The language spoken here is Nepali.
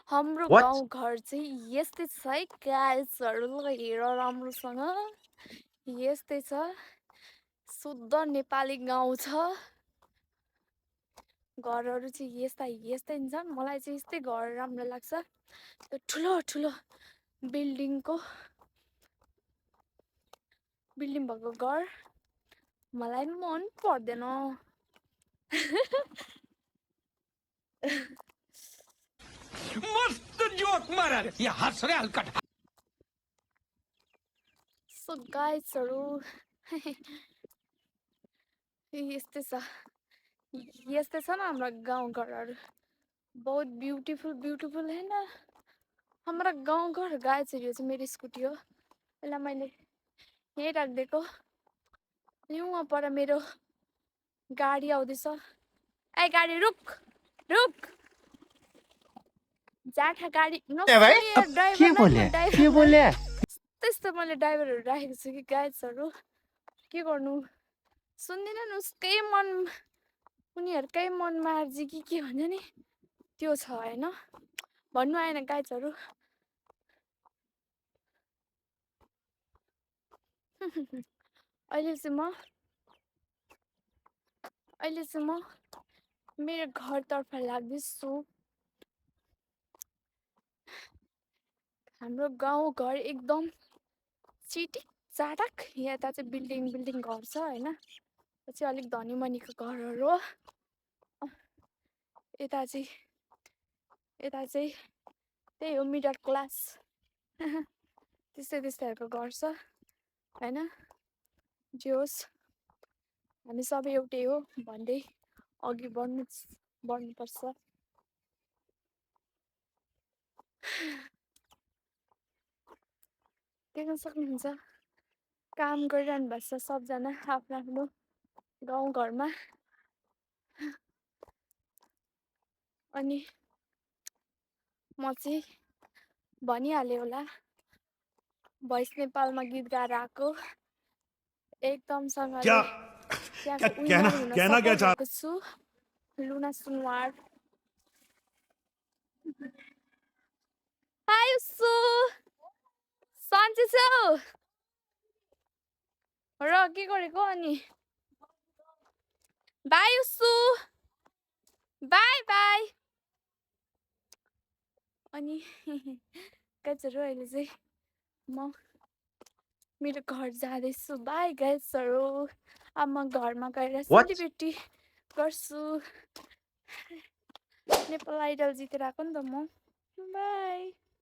हाम्रो What? गाउँघर चाहिँ यस्तै छ है गाइजहरू ल हेर राम्रोसँग यस्तै छ शुद्ध नेपाली गाउँ छ घरहरू चाहिँ यस्तै छन् मलाई चाहिँ यस्तै घर राम्रो लाग्छ त्यो ठुलो ठुलो बिल्डिङको बिल्डिङ भएको घर मलाई मन पर्दैन मस्त जोक मारा रे ये हंस रहे हलकट सो गाइजहरू यस्तै छ यस्तै छ न हाम्रो गाउँघरहरू बहुत ब्यूटीफुल है ना हमारा गाउँघर गाइजहरू यो चाहिँ मेरो स्कुटी हो यसलाई मैले यहीँ राखिदिएको अनि वहाँ पर मेरो गाडी आउँदैछ ए गाडी रुक रुक जाठा गाडी ए भाइ नसुन्ने यार के ड्राइभरलाई बोले म के ड्राइभरलाई बोले त्यस्तो मैले ड्राइभरहरू राखेको छु कि गाइड्सहरू के गर्नु सुन्दिनन् उसकै मन उनीहरूकै मन मर्जी के भन्छ नि त्यो छ होइन भन्नु आएन गाइड्सहरू अहिले चाहिँ म मेरो घरतर्फ लाग्दैछु हाम्रो गाउँघर एकदम चिटिक चाटक यता चाहिँ बिल्डिङ घर छ होइन यो चाहिँ अलिक धनी मनीको घरहरू हो यता चाहिँ त्यही हो मिडल क्लास त्यस्तैहरूको घर छ होइन जे होस् हामी सबै एउटै हो भन्दै अघि बढ्नुपर्छ देख्न सक्नुहुन्छ काम गरिरहनु भएको छ सबजना आफ्नो आफ्नो गाउँघरमा अनि म चाहिँ भनिहालेँ होला भोइस नेपालमा गीत गाएर आएको एकदमसँगले क्या क्या त्यहाँको कहना विनर हुन कहना क्या सफल चाह भएको छु लुना सुनवार हाय उसु सन्चै छौ र के गरेको अनि बाई उसु बाई बाई अनि गाइजहरू अहिले चाहिँ म मेरो घर जाँदैछु बाई गाइजहरू अब म घरमा गएर What? सेलिब्रेटी गर्छु नेपाल आइडल जितेर आएको नि त म बाई